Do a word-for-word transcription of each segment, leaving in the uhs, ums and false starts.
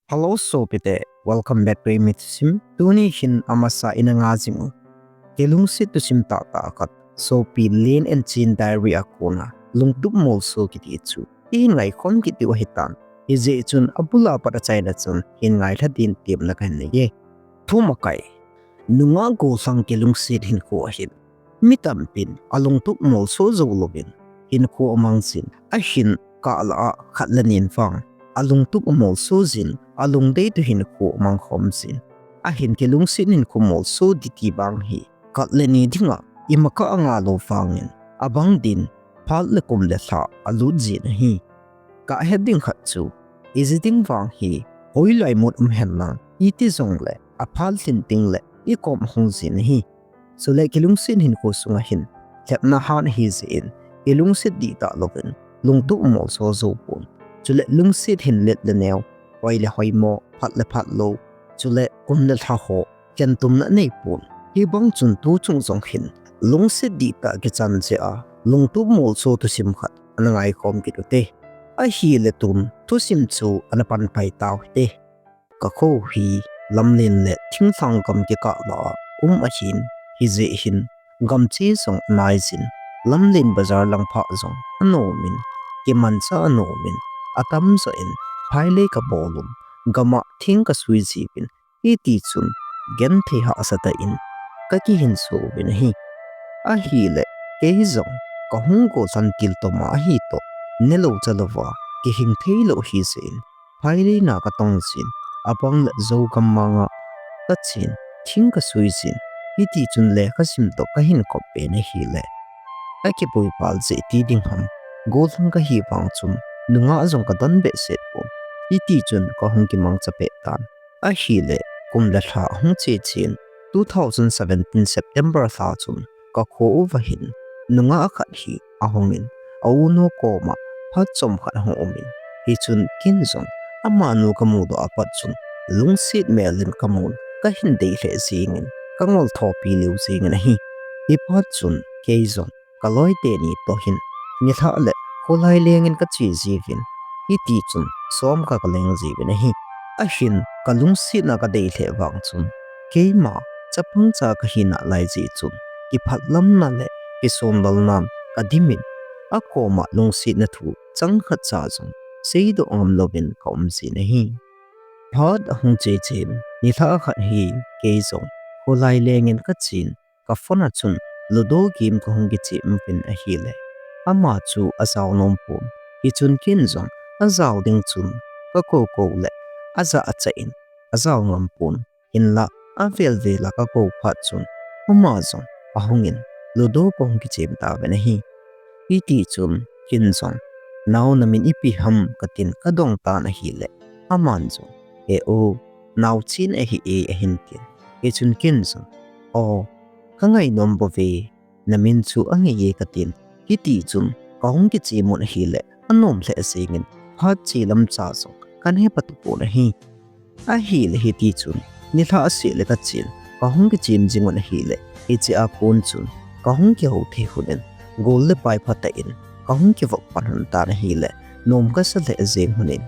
Hello sopite, welcome back to Imi Thusim. Tuni hin amasa ina ngah jing u, kilungset thusim tahtah khat, sopi Lin and Chin diary a kona lungtup molso kiti chu ihin ngaikhom kit diu ahitan. Hijeh chun abul a pat achaina chun hin ngailha din temna kahin nei e. Thumakai. Nungah gollhang kilungset hinkho ahin, mi tampin alungtup molso jou louvin hinkho amang jin, ahin kah lah a khat le ni vang alungtup amolso jin, alungdei toh hinkho amang khom jin, ahin kilungset hinkho molso diti vang hi khat le ni dinga ima kah angah lou vangin, abang din phat le kum le lha alut jin ahi. Kahet ding khat chu, iji ding vang hi hoilai mut um henlang, iti jongle aphat lhin ding le ikom ahung jin ahi. Chule kilungset hinkho sunga hin lhepna hat ahi jeh in, kilungset dihtah louvin lungtup amolso jou pon. Chule lungset hin let le neo, hoi le hoimo, phat le phatlou, chule kum le lha ho khentumna anei pon. Hibang chun tuchung jong hin lungset dihtah kichan jeh a lungtup molso thusim khat ana ngaikhom kit ute. Ahile tun thusim chu ana pan pai tau hite. Ka kho hi lamlen le thinglhang gam kikah lah a um ahin, hijeh hin gam che jong anai jin, lamlen bazar lang phah jong anom in, kimanchah anom in, atamjo in phailei kabol un, gam a thing kasui jiuvin, hiti chun genthei hahsa tah in kakihinso uvin ahi. Ahile kei jong kahung gollhang til toma ahi toh, nelou chalouva kihing theilou ahi jeh in, phailei na katong jin, abang le jou gammang a kachen, thing kasui jin, hiti chun lekha sim toh kahin kop pen ahile, akiboi val jeh ti ding ham, gollhang kahi vang chun nungah jong kadon behseh pon, hiti chun kahung kimangcha peh tan. Ahile kum le lha ahung che chen, two thousand seventeen September lha chun ka kho uva hin nungah khat hi ahungin, a-u nu koma phat chomkhat ahung umin, hichun ken jong amanu kamudoh a pat chun lungset mel in kamun, kahin dei lheh jengin, kangol thopi lheh jengin ahi. Hiphat chun kei jong kaloi teni toh hin nilhah le kholai lengin kache jiuvin, hiti chun som kah kaleng jiuvin ahi. Ahin kalungsetna kadei lheh vang chun, keima chapang cha kahi nalai jeh chun, kiphatlamna le kisonlelnan kadimin, akoma lungsetna thu chang khatcha jong seidoh ngam louvin kaum jin ahi. Phat ahung che chen, nilhah khat hi kei jong kholai lengin kachen, ka phone a chun Ludo game kahung kichem uvin ahile, ama chu ajao nom pon, hichun ken jong ajao ding chun kakou kou le ajah achah in ajao ngam pon, hinlah avel vel a kakou phat chun ama jong ahungin Ludo kahung kichem tauvin ahi. Hiti chun ken jong, nao namin ipi ham katin kadong tan ahile, aman jong, he u, Naochin ahi e ahin tin. Hichun ken jong, o, kangainom bouve, namin chu angei e katin. Hiti chun kahung kichem un ahile, anom lheh jengin, phat che lamcha jong kahe patu pon ahi. Ahile hiti chun nilhah seh le kachen, kahung kichem jing un ahile, hichea kon chun kahung kihou thei lhonin, gol le pai phatah in kahung kivop pan lhon tan ahile, nom kasa lheh jeng lhonin,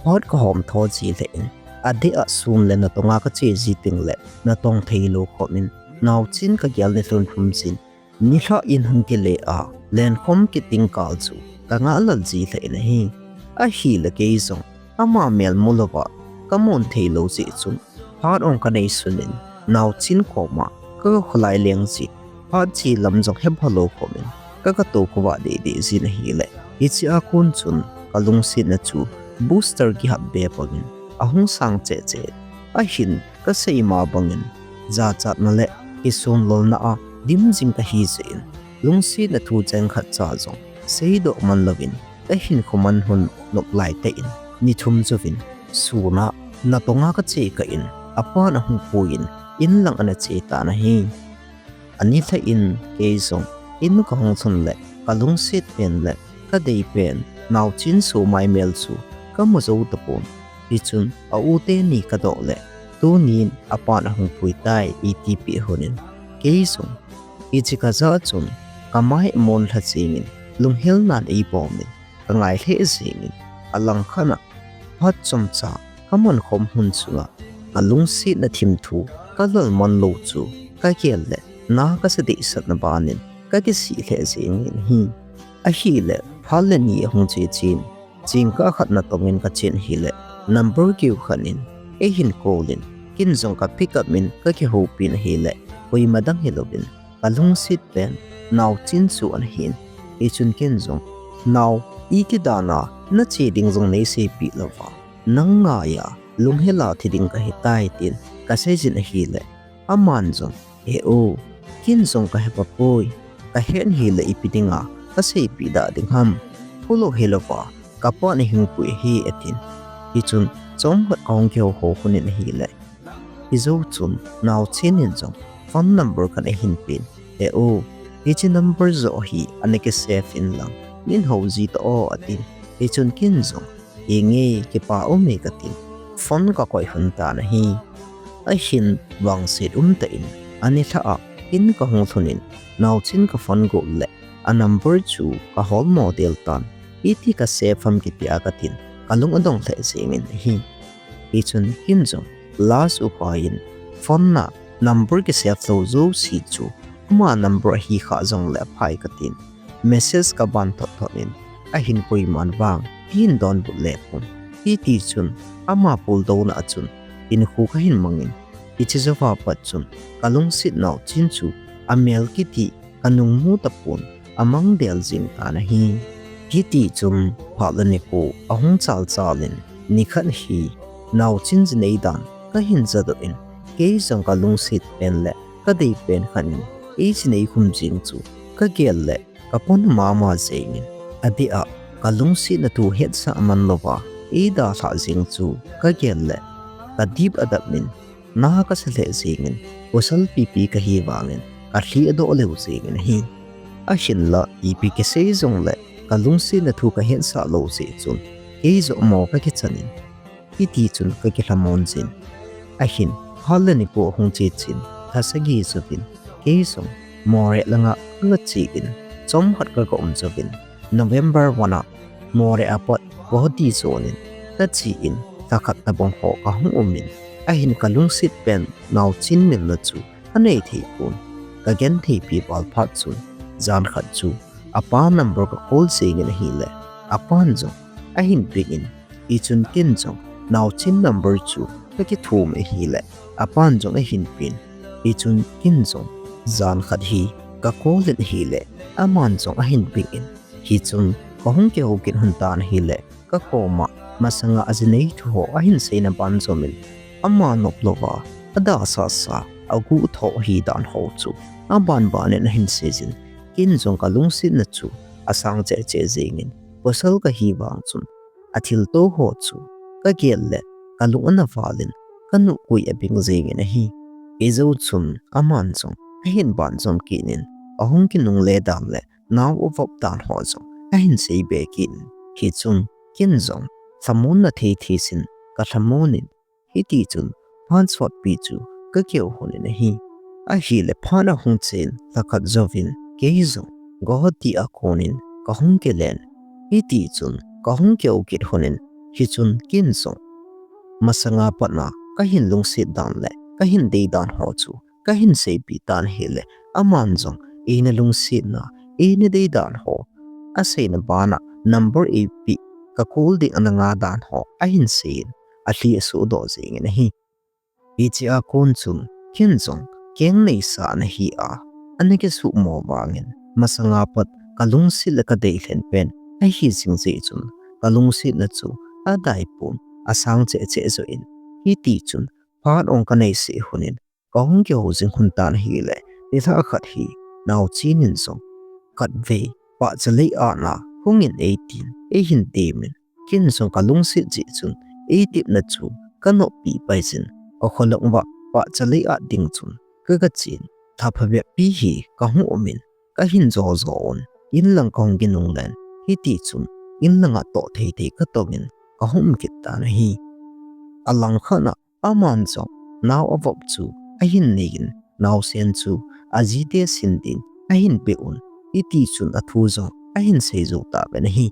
phat kahom tho ji lheh in, adeh a sun le natonga kache ji tengle natong theilou khomin, Naochin kagel ni lhun lhum jin, nilhah in hung kile a lenkhom kit ding kal chu kangah lel ji lheh in ahi. Ahile kei jong ama mel mu louva kamun theilou jeh chun, phat ong kanei sunin, Naochin koma kaga kholai leng jin, phat che lam jong hepha lou khomin, kaga tou khovah deh deh jin ahile, hichea kon chun kalungsetna chu booster kihap be bangin ahung sang cheh cheh. Ahin kasei ma bangin, jachatna le kisonlelna a dim jing kahi jeh in, lungsetna thu cheng khatcha jong seidoh man louvin, kahinkho man lhon nop laitah in, ni thum jouvin, sun a natonga kache kah in, apan ahung puiyin, in lang ana che tan ahi. Ani lheh in kei jong in kahung lhun le, kalungset pen le kadei pen Naochin somai mel chu kamu jou tapon. Hichun a-u teni kadoh le, tunin apan ahung pui tai, iti peh lhonin, kei jong hiche kajah chun kamai amon lha jengin, lunghel nan eibomin, kangai lheh jengin, alangkhat a phat chomcha kaman khom hun chunga kalungsetna thim thu kalal man lou chu kagel le na kasa deisahna banin kakisih lheh jengin ahi. Ahile phat le ni ahung che chen, jingkah khat natong in kachen hile number keu khat in eihin call in, ken jong ka pick up in kakihoupi in ahile koima dang hilouvin kalungset pen Naochen chu ana hin. Hichun ken jong, "Nao, iti dan a nache ding jong neiseipeh louva, nang ngaiya lunghel a thi ding kahitai," tin kaseijin ahile, aman jong, "He o, ken jong kahe tapoi, kahet hile ipi dinga kaseipeh da ding ham, phulou hilouva, kapa nahin pui ahi," atin. Hichun chomkhat kahung kihou hou lhonin ahile, hijou chun Naochen in jong phone number khat ahin pen, "He o, hiche number joh hi ana kisave in lang, neihou ji tao o," atin. Hichun ken jong, "Henge, kipa um e," katin phone kakoi lhon tan ahi. Ahin vangset umtah in ani lhah a in kahung lhonin, Naochen ka phone gol le a number chu kahol mo del tan, iti kasave ham kitia katin kalung adong lheh jengin ahi. Hichun ken jong last upai in phone a number kisave lou jouse chu ama number ahi kha jongle aphai katin message kaban thot thot in, ahin koiman vang kahin donbut le pon. Hitichun ama puldouna a chun hinkho kahin mangin, hiche jouva pat chun kalungset Naochen chu amel kiti kanung mu tapon, amang del jing tan ahi. Hitichun phat le nikho ahung chal chal in, nikhat hi Naochen jinei dan kahin jadoh in, kei jong kalungset pen le kadei pen khat in eijinei khum jing chu kagel le kapona mama jengin, adeh a kalungsetna thu hetsah man louva eidalhah jing chu kagel le kadip adap in na kasa lheh jengin, pasal pipi kahi vangin kalhi adoh lheh jengin ahi. Ahinla ipi kisei jongle kalungsetna thu kahetsah lou jeh chun kei jong mo kakichan in, hitichun kakilhamon jin. Ahin phat le nikho ahung che chen, lha sagi jouvin kei jong Moreh langa kache in, chomkhat kaga um jouvin, November one a Moreh a pat Guwahati jonin kache in, lha khat tabang ho kahung umin, ahin kalungset pen Naochen milna chu kanei thei pon. Kagentheipi val phat chun, jan khat chu apa number kacall jengin ahile, apan jong ahin pick in, hichun ken jong Naochen number chu kakithum ahile, apan jong ahin pen. Hichun ken jong jan khat hi kacall in ahile, aman jong ahin pick in. Hichun kahung kihou kit lhon tan ahile, kakoma masanga ajinei thu ho ahin seina ban jomin, ama nop louva adasasa aguh thoh ahi dan ho chu aban banin ahin seijin, ken jong kalungsetna chu asang cheh cheh jengin, pasal kahi vang chun athilto ho chu kagel le kalung ana valin, kanuhkoi abing jengin ahi. Hijou chun aman jong ahin banjom kit in, ahung kinungle dan le nao avop dan ho jong ahin seibe kit in, hichun ken jong lhamonna thei thei sin kalhamon in, hitichun phat sotpi chu kakihou lhonin ahi. Ahile phat ahung chen, lha khat jouvin kei jong Guwahati a konin kahung kilen, hitichun kahung kihou kit lhonin, hichun ken jong masanga patna kahin lungset dan le kahin dei dan ho chu kahin seipeh tan ahile, aman jong eina lungsetna, eina dei dan ho aseina bana number eipeh, kacall ding ana ngah dan ho ahin seiyin, alhi asohdoh jengin ahi. Hichea kon chun ken jong keng neisa ana hi a, ana kisuhmo vangin, masanga pat kalungset le kadeilhen pen ahi jing jeh chun, kalungsetna chu adaipon, asang cheh cheh joh in, hitichun phat ong kanei seh lhonin, kahung kihou jing lhon tan ahile, nilhah khat hi Naochen in jong khatvei pahcha lei-atna hungin eitin, eihin temin, ken jong kalungset jeh chun eitepna chu kanoppeh paijin, kakholung uva pahcha lei-at ding chun kagachen, lha phabeppi hi kahung umin, kahin jo jo un, inlang kahung kinunglen, hitichun inlanga toh thei thei katongin kahung um kit tan ahi. Alangkhat a aman jong nao avop chu ahin neiyin, naosen chu ajite sin din ahin peh un, hitichun athu jong ahin sei jou tauvin ahi.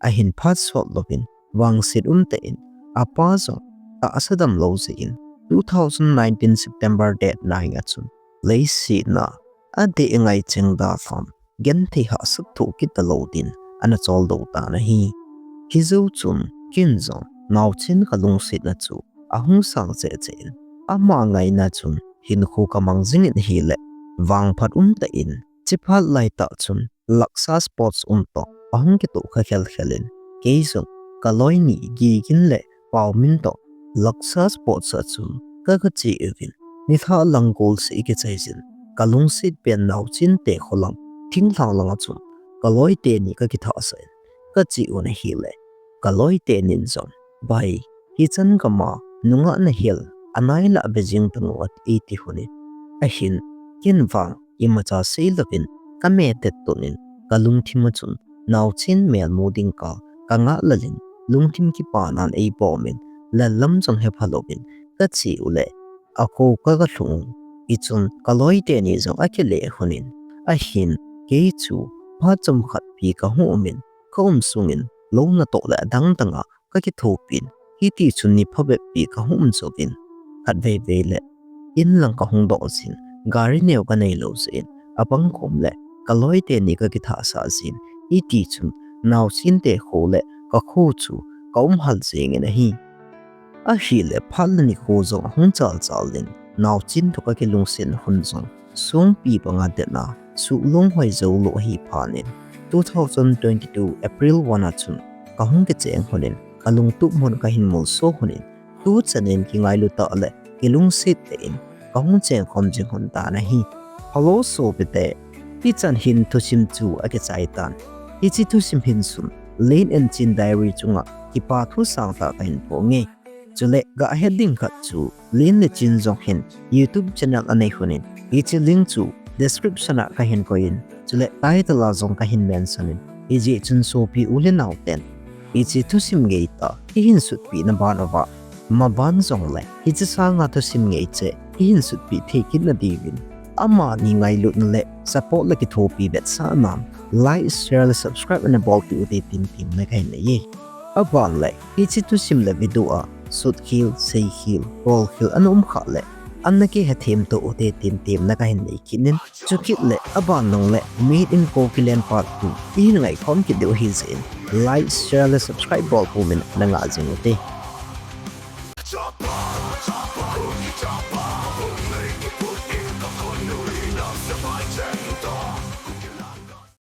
Ahin phat sot louvin vangset umtah in, apa jong tahsa damlou jeh in two thousand nineteen September date nine a chun leiset a adeh ngai cheng dalhan genthei hahsat thoh kit talou din ana choldo tan ahi. Hijou chun ken jong naochen kalungsetna chu ahung sang cheh cheh in, ama ngaina chun hinkho kamang jing in ahile, vangphat umtah in chiphat laitah chun Laksa Sports um toh ahung kitoh kha khel khel in, kei jong kaloi ni Gigin le Paomin toh Laksa Sports a chun ka, kache uvin, nilhah lang golseh kichai jin, kalungset pen Naochinte kho lang, thinglhang lang a chun kaloi teni kakithahsah in kache un ahile, kaloi tenin jong, "Bai, hichan gam a nungah nahel anailah ve jeng tan u," ati, ati lhonin. Ahin, ken vang imacha seilouvin kame tet tonin, kalungthim a chun naochen melmu ding kal kangah lel in, lungthim kipanan eibomin, lal lam jong hepha louvin kache uleh, akou ka, kalhung un. Hichun kaloi teni jong akile lhonin, ahin, kei chu phat chomkhat pi kahung umin, kaum sungin lou natoh le adang dang a kakithopin, hiti chun ni phabep pi kahung um jouvin, khatvei vei le in lang kahung doh jin, gari neo kanei lou jeh in, abang kom le kaloi teni kakithahsah jin, hiti chun Naochinte kho le kakho chu kaum hal jeng in ahi. Ahile phat le nikho jong ahung chal chal in, Naochen toh kakilungset hun jong songpi banga det a suhlong hoi joulou ahi phat in, two thousand twenty-two April one a chun kahung kicheng lhonin, kalungtup mun kahin molso lhonin, tuchan in kingailu tah le kilungset tah in kahung chengkhom jing lhon tan ahi. Hello sopite, hichan hin thusim chu akichai tan. Hiche thusim hin chun Lin and Chin Diary chunga kipa thu sangtah kahin phonge. Chule gahet ding khat chu Lin le Chin jong hin YouTube channel anei lhonin, hiche link chu description a kahin koiyin, chule title a jong kahin mention in, hijeh chun sopi u le naoten, hiche thusim ngeitah ihin sutpeh na ban uva, maban jongle hiche sanga thusim ngeicheh ihin sutpeh thei kit na diuvin, amani ngailutna le support le kithopi vetsahnan like, share le subscribe ana bolpeh ute tin temna kahin neiye. Aban le hiche thusim le video a sutkhel, seikhel, bolkhel ana um khah le ana kihethem to ute tin temna kahin nei kit in, chukit le aban nung le Made in Kukiland part two ihin ngaikhom kit diu ahijeh in like, share le subscribe bol pumin na ngah jing ute.